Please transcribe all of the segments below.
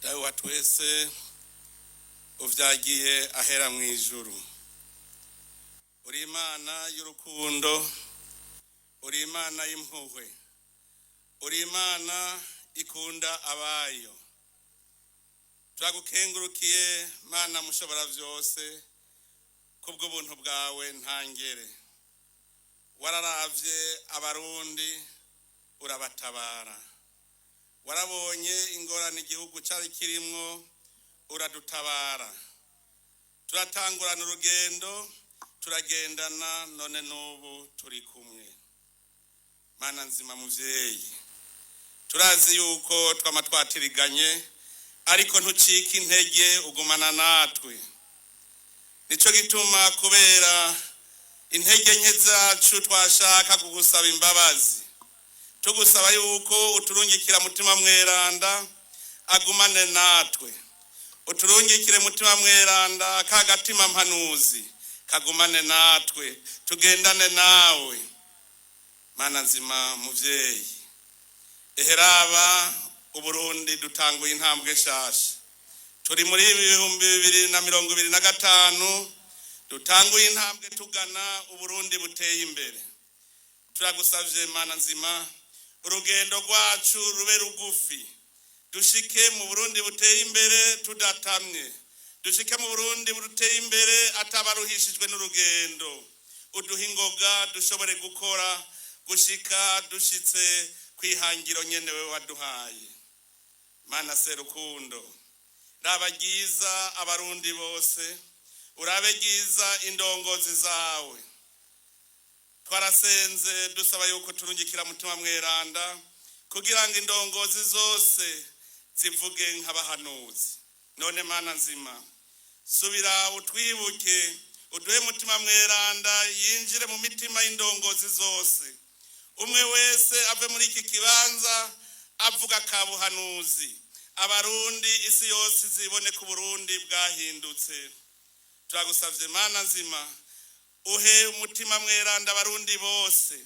Dawe wa twese uvyagiye ahera mu ijuru, uri Imana y'urukundo, uri Imana y'impuhwe, uri Imana ikunda abayo. Turagukengurukiye, Mana mushobora vyose, kubw'ubuntu bwawe ntangere. Wararavye Abarundi urabatabara, warabonye ingorane igihugu cari kirimwo uradutabara. Turatangurana urugendo, turagendana, none n'ubu turi kumwe. Mana nzima muvyeyi, turazi yuko twama twatiriganye, ariko ntucika intege, ugumana natwe. Nico gituma kubera intege nke zacu twashaka kugusaba imbabazi, tugusaba yuko uturungikira Mutima Mweranda agumane natwe. Uturungikire Mutima Mweranda kagatima mpanuzi kagumane natwe, tugendane nawe. Mana nzima muvyeyi, eheraba Uburundi dutanguye intambwe nshasha. Turi muri 2025, dutanguye intambwe tugana Uburundi buteye imbere. Turagusavye, Mana nzima, urugendo rwacu rube rugufi, dushike mu Burundi buteye imbere tudatamye, dushike mu Burundi buteye imbere atabaruhishijwe n'urugendo. Uduha ingoga dushobore gukora gushika dushitse kwihangiro nyene wewe waduhaye. Mana Serukundo, raba ryiza Abarundi bose, urabe ryiza indongozi zawe. Twarasenze dusaba yuko turungikira Mutima Mweranda kugira ngo indongozi zose zivuge nk'abahanuzi. None Mana nzima, subira utwibuke, uduhe Mutima Mweranda yinjire mu mitima y'indongozi zose, umwe wese ave muri iki kibanza avuga kabuhanuzi, Abarundi, isi yose zibone ko Burundi bwahindutse. Turagusavye, Mana nzima, uhe umutima Mweranda Abarundi bose,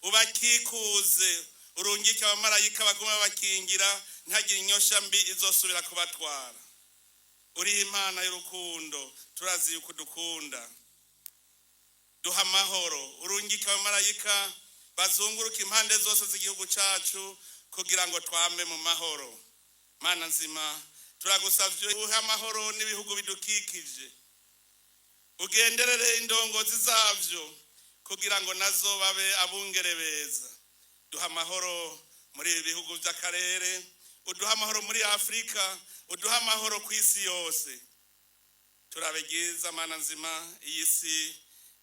ubakikuze, urungike abamarayika baguma bakingira, ntagire inyosha mbi izosubira kubatwara. Uri Imana y'urukundo, turazi yuko udukunda. Duha amahoro, urungike abamarayika bazunguruka impande zose z'igihugu cacu kugira ngo twame mu mahoro. Mana nzima, turagusavye uhe amahoro n'ibihugu bidukikije, ugenderere indongozi zavyo kugira ngo nazo babe abungere beza. Duha amahoro muri ibi bihugu by'akarere, uduha amahoro muri Afurika, uduha amahoro ku isi yose. Turabe ryiza, Mana nzima, iyi si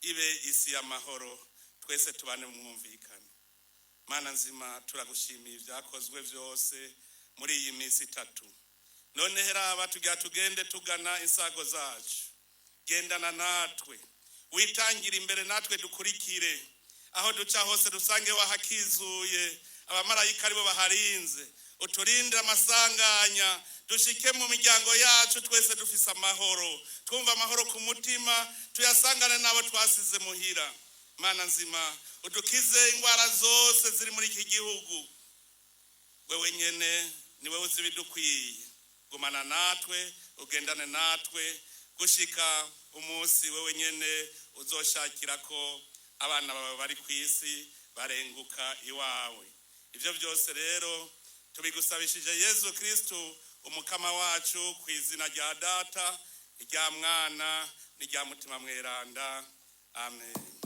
ibe isi y'amahoro, twese tubane mu mwumvikano. Mana nzima, turagushimiye ibyakozwe byose muri iyi minsi itatu. None heraba tugira tugende tugana insago zacu. Gendana natwe, witangire imbere natwe dukurikire. Aho duca hose dusange wahakizuye, abamarayika aribo baharinze. Uturinde amasanganya, dushike mu miryango yacu twese dufise amahoro, twumva amahoro ku mutima, tuyasangane n'abo twasize muhira. Mana nzima, udukize indwara zose ziri muri iki gihugu. Wewe nyene ni wewe uzi ibidukwiye. Gumana natwe, ugendane natwe gushika umunsi wewe nyene uzoshakira ko abana bawe bari ku isi barenguka iwawe. Ibyo byose rero tubigusabishije Yezu Kristu umukama wacu, ku izina rya Data, irya Mwana n'irya Mutima Mweranda. Amen.